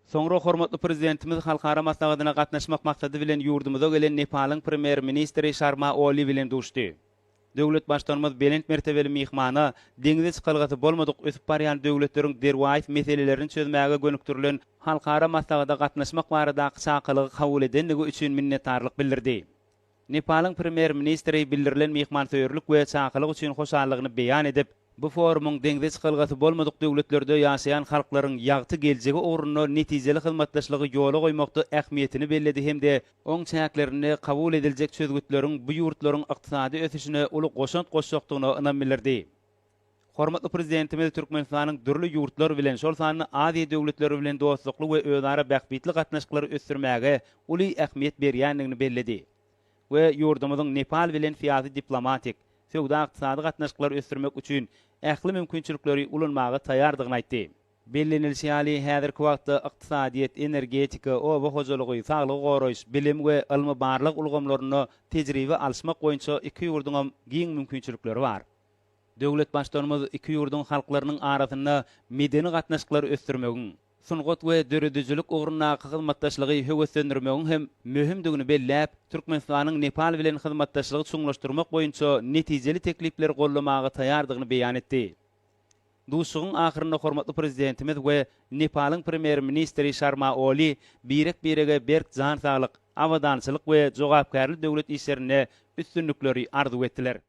Soňra hormatly Prezidentimiz halkara maslahatyna gatnaşmak maksady bilen ýurdumyza gelen Nepalyň Premýer-ministri Şarma Oli bilen duşdy. Döwlet Baştutanymyz belent mertebeli myhmana deňze çykalgasy bolmadyk ösüp barýan döwletleriň derwaýys meselelerini çözmäge gönükdirilen halkara maslahata gatnaşmak baradaky çakylygy kabul edendigi üçin minnetdarlyk bildirdi. Nepalyň Premýer-ministri bildirilen myhmansöýerlik we çakylyk üçin hoşallygyny beýan edip, bu forumyň deňze çykalgasy bolmadyk döwletlerde ýaşaýan halklaryň ýagty geljegi ugrunda netijeli hyzmatdaşlygy ýola goýmakda ähmiýetini belledi hem-de oň çäklerinde kabul ediljek çözgütleriň bu ýurtlaryň ykdysady ösüşine uly goşant goşjakdygyna ynam bildirdi. Hormatly Prezidentimiz Türkmenistanyň dürli ýurtlar bilen, şol sanda Aziýa döwletleri bilen dostlukly we özara bähbitli gatnaşyklary ösdürmäge uly ähmiýet berýändigini belledi we ýurdumyzyň Nepal bilen syýasy-diplomatik, söwda-ykdysady gatnaşyklary ösdürmek üçin ähli mümkinçilikleri ulanmaga taýýardygyny aýtdy. Bellenilişi ýaly, häzirki wagtda ykdysadyýet, energetika, oba hojalygy, saglygy goraýyş, bilim we ylmy-barlag ulgamlarynda tejribe alyşmak boýunça iki ýurduňam giň mümkinçilikleri bar. Döwlet Baştutanymyz iki ýurduň halklarynyň arasynda medeni gatnaşyklary ösdürmegiň, sungat we döredijilik ugrundaky hyzmatdaşlygy höweslendirmegiň hem möhümdigini belläp, Türkmenistanyň Nepal bilen hyzmatdaşlygy çuňlaşdyrmak boýunça netijeli teklipleri goldamaga taýýardygyny beýan etdi. Duşuşygyň ahyrynda hormatly Prezidentimiz we Nepalyň Premýer-ministri Şarma Oli birek-birege berk jan saglyk, abadançylyk we jogapkärli döwlet işlerinde üstünlikleri arzuw etdiler.